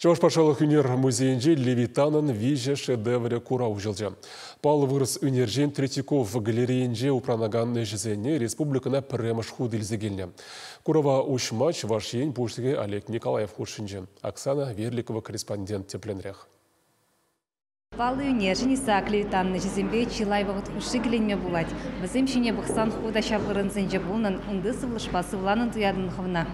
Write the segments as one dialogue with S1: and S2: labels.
S1: Чӑваш патшалӑх ӳнер музейӗнче Левитанӑн виҫӗ шедеврӗ курав уҫӑлчӗ. Паллӑ вырӑс ӳнерҫин Третьяков галерейинче упранакан ӗҫӗсене республикӑна пӗрремӗш хут илсе килнӗ. Курава уҫма Чӑваш Ен Пуҫлӑхӗ Олег Николаев хутшӑнчӗ. Оксана Верликова корреспондент тӗплӗнрех.
S2: Паллӑ ӳнерҫӗн Исаак Левитанӑн ӗҫӗсемпе чылай вӑхӑт хушши киленме пулать. Вӗсем ҫине пӑхсан ху та ҫав вырӑнсенче пулнӑн, унти сывлӑшпа сывланӑн туятӑн хӑвна.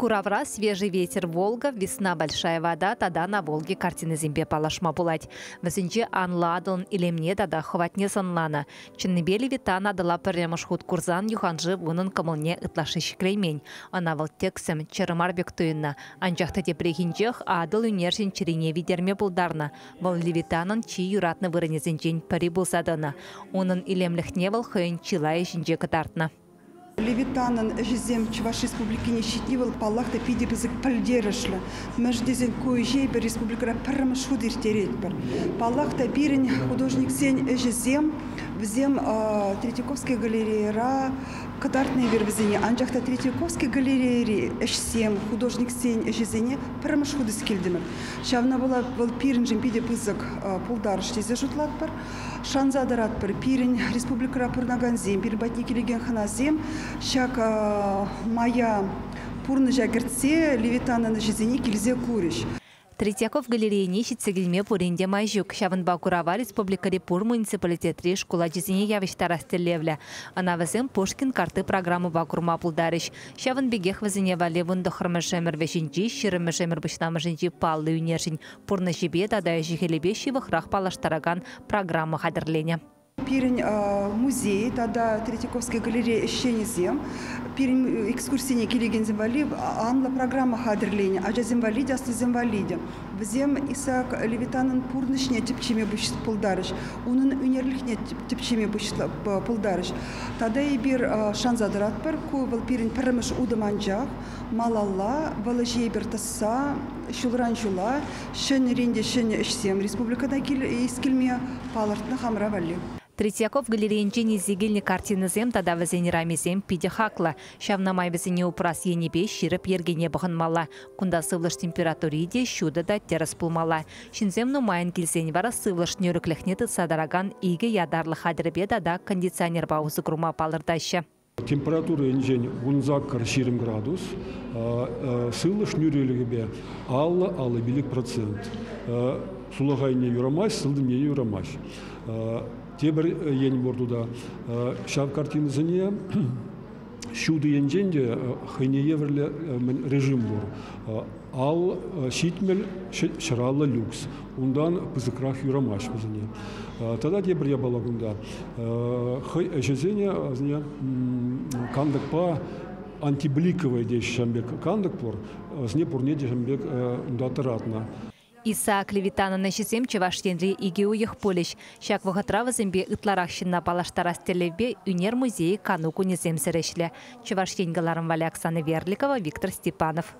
S2: Куравра «Свежий ветер Волга», «Весна большая вода» тата «На Волге» картинӑсемпе паллашма пулать. Вӗсенче анлӑ Атӑлӑн илемне тата хӑватне сӑнланӑ. Чӑннипе Левитан Атӑла пӗрремӗш хут курсан юханшыв унӑн кӑмӑлне ытлашши ҫӗклеймен. Ӑна вӑл тӗксӗм, чӗрӗ мар пек туйӑннӑ. Анчах та тепрехинчех Атӑл ӳнерҫӗн чӗрине витерме пултарнӑ. Вӑл Левитанӑн чи юратнӑ вырӑнӗсенчен пӗри пулса тӑнӑ. Унӑн илемлӗхне вӑл хӑйӗн чылай ӗҫӗнче кӑтартнӑ.
S3: Левитанӑн ӗҫӗсем Чӑваш Республикине ҫитни вӑл, паллах та, питӗ пысӑк пӗлтерӗшлӗ. Мӗншӗн тесен ку ӗҫе эпир республикӑра пӗрремӗш хут ирттеретпӗр. Паллах та, пирӗн художниксен ӗҫӗсем вӗсем Третьяковская галерейӑра кӑтартнӑ эпир вӗсене. Анчах та Третьяковская галерейӑри ӗҫсем, художниксен ӗҫӗсене пӗрремӗш хут килтӗмӗр. Ҫавна пула вӑл пирӗншӗн питӗ пысӑк пултарӑш тесе шутлатпӑр. Шанса тӑратпӑр, пирӗн республикӑра пурӑнакансем, пирӗн патне килекен хӑнасем ҫак мая пурнӑҫа кӗртсе Левитанӑн ӗҫӗсене килсе курӗҫ.
S2: Третьяков галерейине ҫитсе килме пурин те май ҫук. Ҫавӑнпа курава республикӑри пур муниципалитетри шкул ачисене явӑҫтарас тӗллевлӗ. Ӑна вӗсем Пушкин картти программӑпа курма пултарӗҫ. Ҫавӑн пекех вӗсене валли 19-мӗш ӗмӗр вӗҫӗнчи, 20-мӗш ӗмӗр пуҫламӑшӗнчи паллӑ ӳнерҫӗн пурнӑҫӗпе тата ӗҫӗ-хӗлӗпе ҫывӑхрах паллаштаракан программа хатӗрленӗ.
S3: Пирӗн музей тата Третьяковская галерея ӗҫченӗсем пирӗн экскурсине килекенсем валли анлӑ программа хатӗрленӗ. Ачасем валли те, аслисем валли те. Вӗсем Исаак Левитанӑн пурнӑҫне тӗпчеме пултарӗҫ, унӑн ӳнерлӗхне тӗпчеме пултарӗҫ. Тата эпир шанса тӑратпӑр, ку вӑл пирӗн пӗрремӗш утӑм анчах. Малалла вӑл ӗҫе эпир тӑсса ҫулран ҫула ҫӗнӗрен те ҫӗнӗ ӗҫсем республикӑна килме палӑртнӑ хамӑра валли.
S2: Третьяков галерейинчен илсе килнӗ картинӑсем тата вӗсен рамисем питӗ хаклӑ. Ҫавна май вӗсене упрас енӗпе ҫирӗп йӗркене пӑхӑнмалла. Кунта сывлӑш температури те, ҫутӑ та тӗрӗс пулмалла. Ҫынсем нумайӑн килсен вара сывлӑш нӳрӗклӗхне тытса тӑракан икӗ ятарлӑ хатӗрпе тата кондиционерпа усӑ курма палӑртаҫҫӗ.
S4: Температура енчен 18-20 градус, сывлӑш нӳрӗлӗхӗпе 50-55%. Сулахайне юрамасть, сылтӑмне юрамасть. Тепӗр ен пур туда. Ҫав картинӑсене ҫутӑ енчен те хӑйне евӗрлӗ режим пур. Ал 70 ҫӑраллӑ люкс. Унтан пысӑкрах юрамасть вӗсене. Тата тепӗр япала кунта. Хӑй ӗҫӗсене кантӑкпа антибликовый теҫҫӗ ҫавӑн пек кантӑк пур. Вӗсене пурне те ҫавӑн пек унта тӑратнӑ.
S2: Исаак Левитанӑн ӗҫӗсем Чӑваш Енре 2 уйӑх пулӗҫ. Ҫак вӑхӑтра вӗсемпе ытларах ҫынна паллаштарас тӗллевпе ӳнер музейӗ кану кунӗсемсӗр ӗҫлӗ. Чӑваш Ен кӑларӑм валли Оксана Верликова, Виктор Степанов.